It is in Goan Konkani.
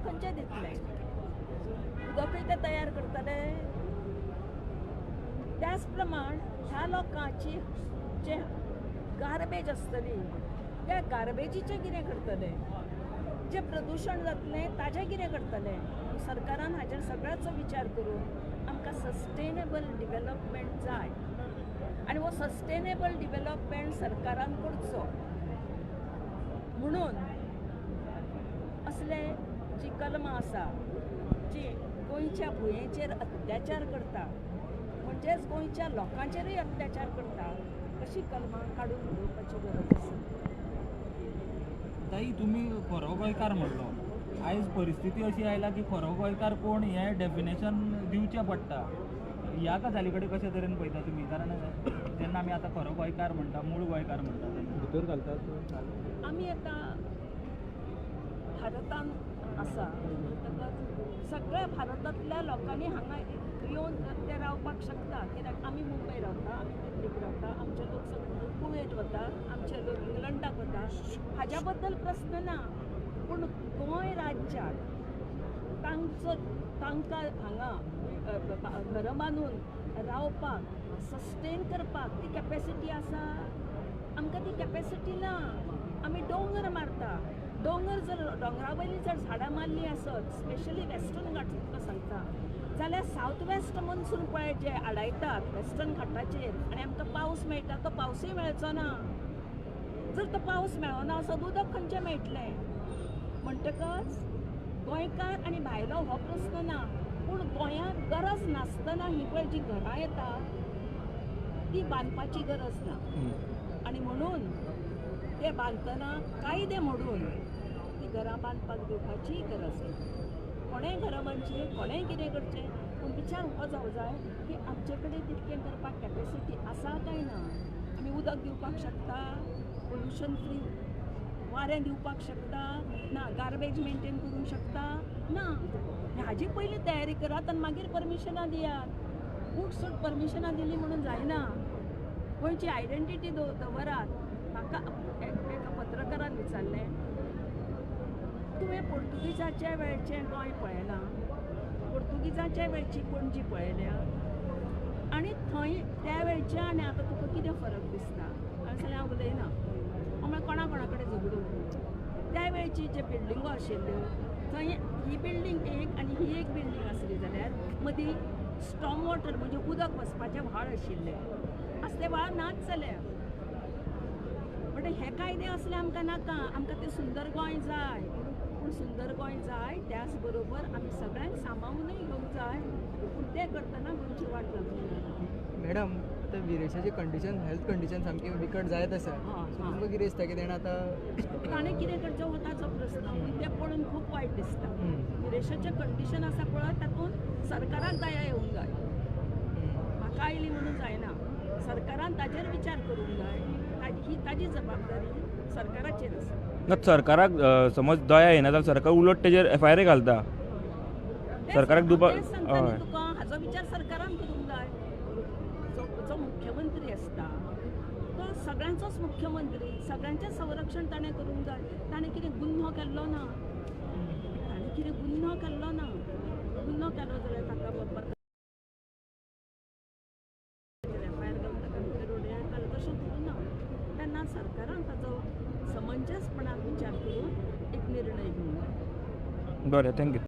खंयचें दितले? उदकूय ते तयार करतले. त्याच प्रमाण ह्या लोकांची जे गार्बेज आसतली त्या गार्बेजीचें कितें करतले, जें प्रदुशण जातलें ताजें कितें करतले? सरकारान हाजेर सगळ्याचो विचार करून आमकां सस्टेनेबल डिवेलपमेंट जाय आनी हो सस्टेनेबल डिवेलपमेंट सरकारान करचो म्हणून असले जी कलमां आसा जी गोंयच्या भुंयेचेर अत्याचार करता, म्हणजेच गोंयच्या लोकांचेरूय अत्याचार करता, अशी कलमां काडून उडोवपाची गरज आसा. ताई, तुमी खरो गोंयकार म्हणलो, आयज परिस्थिती अशी आयला की खरो गोंयकार कोण हें डेफिनेशन दिवचें पडटा. ह्या गजाली कडेन कशे तरेन पळयता तुमी? कारण जेन्ना आमी आतां खरो गोंयकार म्हणटा, मूळ गोंयकार म्हणटा, भितर घालतात. आमी आतां भारतान आसा म्हणटकच सगळ्या भारतांतल्या लोकांनी हांगा येवन ते रावपाक शकता. कित्याक आमी मुंबय रावता, आमी दिल्लीक रावता, आमचे लोक सगळे कुवेट वता, आमचे लोक इंग्लंडाक वता, हाज्या बद्दल प्रस्न ना. पूण गोंय राज्याक तांचो तांकां हांगा घरां बांदून रावपाक सस्टेन करपाक ती कॅपेसिटी आसा? आमकां ती कॅपेसिटी ना. आमी दोंगर मारता, दोंगर जर दोंगरा वयली जर झाडां मारली आसत, स्पेशली वेस्टर्न घाट तुका सांगता जाल्यार सावथ वेस्ट मनसून पळय जे आडायतात वेस्टर्न घाटाचेर आनी आमकां पावस मेळटा, तो पावसूय मेळचो ना. जर तो पावस मेळना आसत उदक खंयचें मेळटलें? म्हणटकच गोंयकार आनी भायलो हो प्रस्न ना, पूण गोंयांत गरज नासतना ही पळय जी घरां येता ती बांदपाची गरज ना. आनी म्हणून ते बांदतना कायदे मोडून ती घरां बांदपाक दिवपाचीय गरज ना. कोणेंय घरां बांदचीं, कोणेंय कितें करचें, पूण विचार हो जावं जाय की आमचे कडेन तितकें करपाक कॅपेसिटी आसा काय ना. आमी उदक दिवपाक शकता, पोल्युशन फ्री वारें दिवपाक शकता ना, गार्बेज मेंटेन करूंक शकता ना. हाजी पयलीं तयारी करात आनी मागीर परमिशनां दियात. उठसूट परमिशनां दिली म्हणून जायना. गोंयची आयडेंटिटी दवरात. म्हाका एका पत्रकारान विचारलें, तुवें पोर्तुगीजाच्या वेळचें गोंय पळयलां, पोर्तुगीजाच्या वेळची पणजी पळयल्या आनी थंय त्या वेळच्या आनी आतां तुका कितें फरक दिसता? हांवें सांगलें हांव उलयना. हांव म्हळें कोणा कोणा कडेन झगडूं. त्या वेळची जे बिल्डिंगो आशिल्ल्यो थंय ही बिल्डींग एक आनी ही एक बिल्डींग आसली जाल्यार मदीं स्टॉम वॉटर म्हणजे उदक वचपाचें व्हाळ आशिल्लें, असले व्हाळ नाच जाल्या. म्हणटा हे कायदे असले आमकां नाका, आमकां तें सुंदर गोंय जाय. पूण सुंदर गोंय जाय त्याच बरोबर आमी सगळ्यांक सांबाळूनय घेवंक जाय, पूण तें करतना गोंयची वाट लागूंक. मॅडम, आतां विरेशाची कंडिशन, हेल्थ कंडिशन सामकी बिकट जायत आसा, तुमकां कितें दिसता की तेणें आतां ताणें कितें करचें हो ताचो प्रस्न. पूण तें पळोवन खूब वायट दिसता. विरेशाचें कंडिशन आसा पळय, तातूंत सरकाराक दया येवंक जाय, म्हाका आयली म्हणून जायना. सरकारान ताजेर विचार करूंक जाय, ही ताजी जबाबदारी सरकाराचेर आसा. ना, सरकाराक समज दया येना जाल्यार सरकार उलट तेजेर एफआयआर घालता. सरकाराक सांगता तुका, हाजो विचार सरकारान करूंक जाय. जो मुख्यमंत्री आसता तो सगळ्यांचोच मुख्यमंत्री, सगळ्यांचें संरक्षण ताणें करूंक जाय. ताणें कितें गुन्हो केल्लो ना, ताणें कितें गुन्हो केल्लो ना. गुन्हो केलो जाल्यार ताका बाबा एफआयआर घालून ताका भितर उडयात, जाल्यार तशें करूं ना. तेन्ना सरकारान ताचो समंजसपणान विचार करून एक निर्णय घेवंक जाय. बरें, thank you.